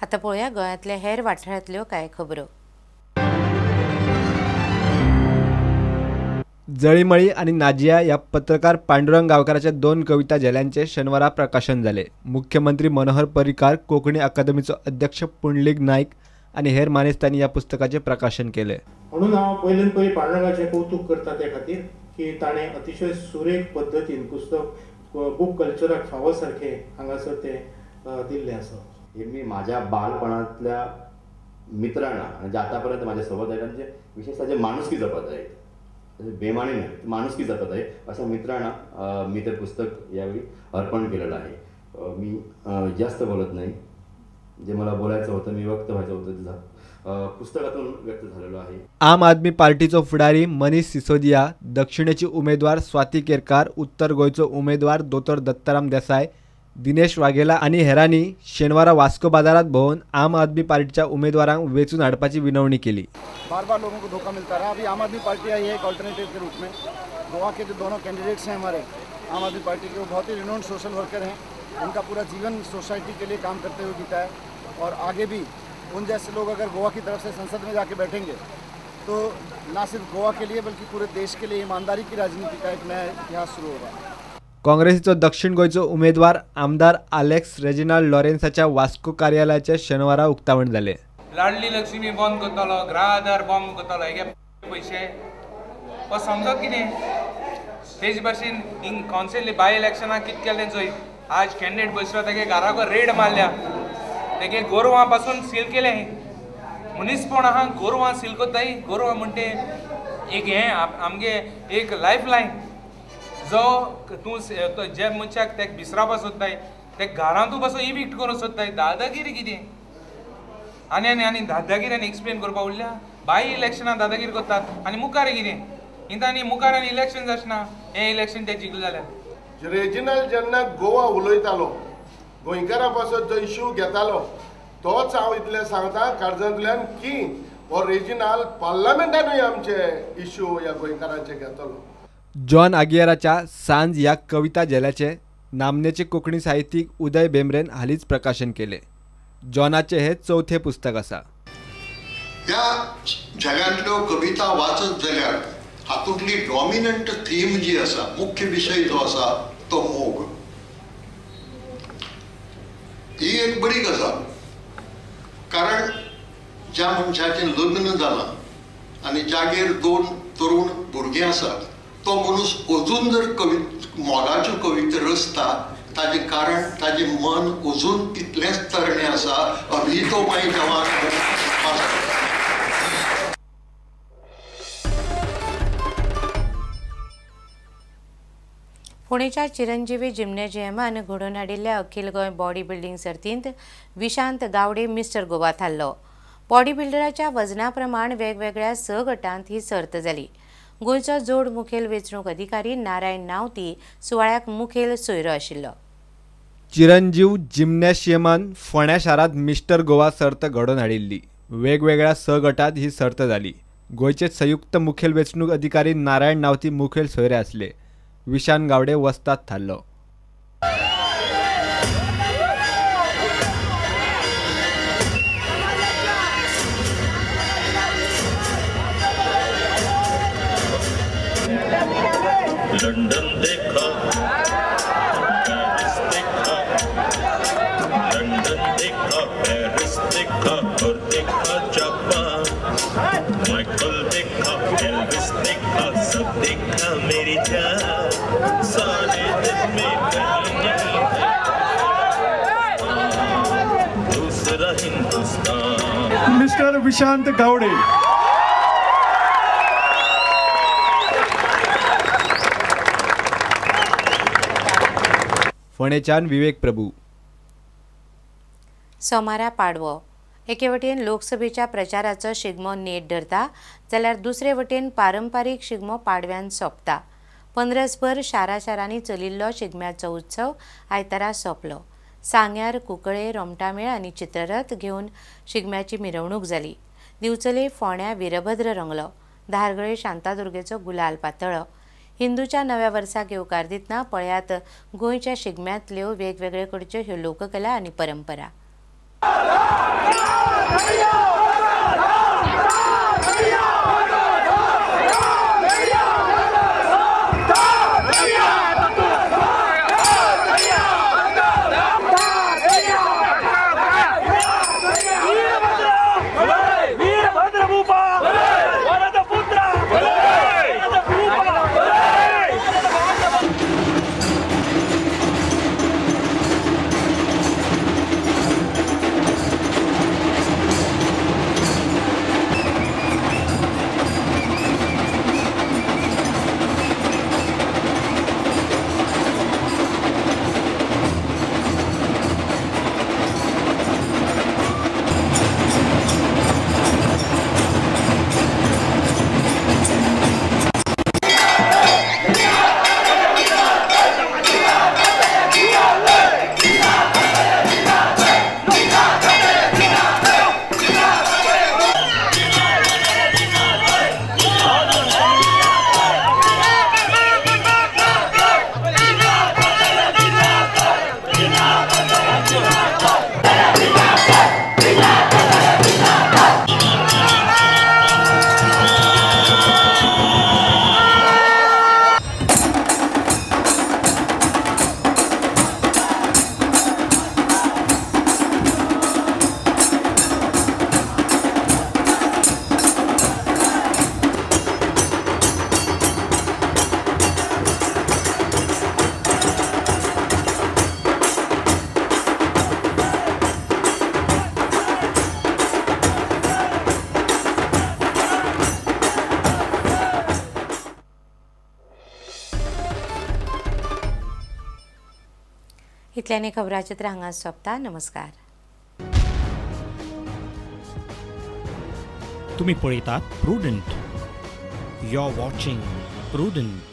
आतां पळोवया गोंयांतल्या हेर वाठारांतल्यो कांय खबरो. जळीमळी आनी नाजिया ह्या पत्रकार पांडुरंग गांवकाराच्या 2 कविता झेल्यांचे शेनवारा प्रकाशन जाले. मुख्यमंत्री मनोहर पर्रीकार, कोंकणी अकादमीचो अध्यक्ष पुंडलीक नायक आनी हेर मानेस्तांनी ह्या पुस्तकाचें प्रकाशन केलें. म्हणून हांव पयल्यान पयलीं पांडुरंगाचें कौतूक करता ते खातीर की ताणें अतिशय सुरेख पद्दतीन पुस्तक बूक कल्चराक फावो सारकें हांगासर तें दिल्लें आसा. हे मी माझ्या बालपणातल्या मित्रांना आणि जे आतापर्यंत माझ्या सोबत आहेत आणि जे विशेषतः जे माणुसकी जपत आहेत, बेमानी नाही, माणुसकी जपत आहे अशा मित्रांना मी ते पुस्तक यावेळी अर्पण केलेलं आहे. मी जास्त बोलत नाही, जे मला बोलायचं होतं, मी व्यक्त व्हायचं होतं तिथं पुस्तकातून व्यक्त झालेलो आहे. आम आदमी पार्टीचो फुडारी मनीष सिसोदिया, दक्षिणेची उमेदवार स्वाती केरकार, उत्तर गोंयचो उमेदवार दोतोर दत्ताराम देसाय, दिनेश वाघेला आनी हेरांनी शेनवारा वास्को बाजारात भोंवन आम आदमी पार्टीच्या उमेदवारांक वेंचून हाडपाची विनवणी केली. बार बार लोगों को धोखा मिलता रहा. अभी आम आदमी पार्टी आई है एक अल्टरनेटिव के रूप में. गोवा के जो दोनों कैंडिडेट्स हैं हमारे आम आदमी पार्टी के, वो बहुत ही रिनोन्ड सोशल वर्कर हैं. उनका पूरा जीवन सोसाइटी के लिए काम करते हुए बीता है और आगे भी उन जैसे लोग अगर गोवा की तरफ से संसद में जाके बैठेंगे तो ना सिर्फ गोवा के लिए बल्कि पूरे देश के लिए ईमानदारी की राजनीति का एक नया इतिहास शुरू होगा. काँग्रेसीचो दक्षिण गोंयचो उमेदवार आमदार आलेक्स रेजिनाल्ड लॉरेन्साच्या वास्को कार्यालयाचे शेनवारा उक्तावण जालें. लाडली लक्ष्मी बंद करतलो, ग्रह आधार बंद करतलो, हे पयशे हो समजत कितें. तेज भाशेन हिंग कावन्सिल बाय इलेक्शनाक कितें केलें चोय, आज कॅन्डिडेट बसलो तेगे घराक रेड मारल्या, तेगे गोरवां पासून सील केलें. मनीसपण आहा, गोरवां सील करताय. गोरवां म्हणटे एक हें आमगे एक लायफ लायन, जो तूं जे मनशाक तेका बिसरावपा सोदताय ते घरांतू पासून इविक्ट करूंक सोदताय. दादागिरी कितें आनी आनी आनी दादागिरी आनी एक्सप्लेन करपा उरल्या. बाय इलेक्शनाक दादागिरी करतात आनी मुखार कितें हिंगा आनी मुखार आनी इलेक्शन आसना, हें इलेक्शन ते जिखले जाल्यार. रेजिनाल्ड जेन्ना गोवा उलयतालो, गोंयकारां पासत जो इश्यू घेतालो, तोच हांव इतलें सांगता काळजांतल्यान की हो रेजिनाल्ड पार्लमेंटानूय आमचे इश्यू ह्या गोंयकारांचे घेतलो. जॉन आगियाराच्या सांज ह्या कविता झेल्याचे नामनेचे कोंकणी साहित्यीक उदय भेंब्रेन हालींच प्रकाशन केलें. जॉनाचें हें चवथें पुस्तक आसा. ह्या झेल्यांतल्यो कविता वाचत जाल्यार हातूंतली डॉमिनंट थीम जी आसा, मुख्य विशय जो आसा तो मोग. ही एक बरी गजाल, कारण ज्या मनशाचें लग्न जालां आनी जागेर 2 तरुण भुरगीं आसात, तो मनीस अजून जर मोगाच्यो कविता रचता ताजें कारण ताजें मन अजून तितलेंच तरणें आसा. अभी तो मागीर जवान. पुणेच्या चिरंजीवी जिम्नॅजियमान घडोवन हाडिल्ल्या अखिल गोंय बॉडी बिल्डिंग सर्तींत विशांत गावडे मिस्टर गोवा थारलो. बॉडी बिल्डराच्या वजना प्रमाण वेगवेगळ्या 6 गटांत ही सर्त जाली. गोंयचो जोड मुखेल वेंचणूक अधिकारी नारायण नावती सुवाळ्याक मुखेल सोयरो आशिल्लो. चिरंजीव जिम्नॅशियमान फोंड्या शारांत मिस्टर गोवा सर्त घडोवन हाडिल्ली. वेगवेगळ्या 6 गटांत ही सर्त जाली. गोंयचे संयुक्त मुखेल वेंचणूक अधिकारी नारायण नावती मुखेल सोयरे आसले. विशांत गावडे वस्ताद थारलो. लंदन देखा, पेरिस देखा, लंदन देखा, पेरिस देखा और देखा जापान, माइकल देखा, एल्विस देखा, सब देखा मेरी जान, सारे दिन में कहीं नहीं है दूसरा हिंदुस्तान. मिस्टर विशांत गावडे. फोंडेच्यान विवेक प्रभू. सोमारा पाडवो एके वटेन लोकसभेच्या प्रचाराचो शिगमो नेट धरता जाल्यार दुसरे वटेन पारंपारीक शिगमो पाडव्यान सोंपता. पंद्रसभर शारा शारांनी चलिल्लो शिगम्याचो उत्सव आयतारा सोंपलो. सांग्यार कुंकळे, रोमटामेळ आनी चित्ररथ घेवन शिगम्याची मिरवणूक जाली. दिवचले फोंड्या वीरभद्र रंगलो. धारगळे शांतादुर्गेचो गुलाल पातळ्ळो. हिंदूच्या नव्या वर्साक येवकार दितना पळयात गोंयच्या शिगम्यांतल्यो वेगवेगळे कडच्यो ह्यो लोककला आनी परंपरा. इतल्याने खबराचित्र हांगा सोंपता. नमस्कार. तुम्ही पळयतात Prudent. You are watching Prudent.